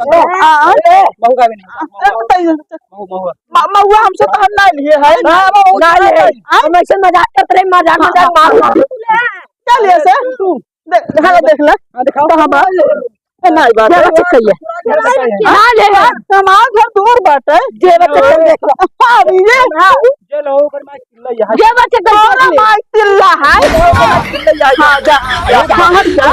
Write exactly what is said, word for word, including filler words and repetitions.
हाँ। महुआ भी नहीं, महुआ। महुआ, महुआ। म-, महुआ हमसे तो हम ना लिए है। हाँ, महुआ ना लिए। हाँ? हम ऐसे मजाक करत रहे, मजाक, मजाक मार, मार। क्या लिए से? तू। दे-, दिखा, देख ले। हाँ, दिखाओ। कहाँ बा? ए, नहीं बा। जेबा check करिए। ना ले। हमार घर दूर बाटे। जेबा check कर देख लो। हाँ, ये। हाँ। जेबा check कर तोरा देख ले। माई चिल्ला है। हाँ, जा, जा, बाहर जा।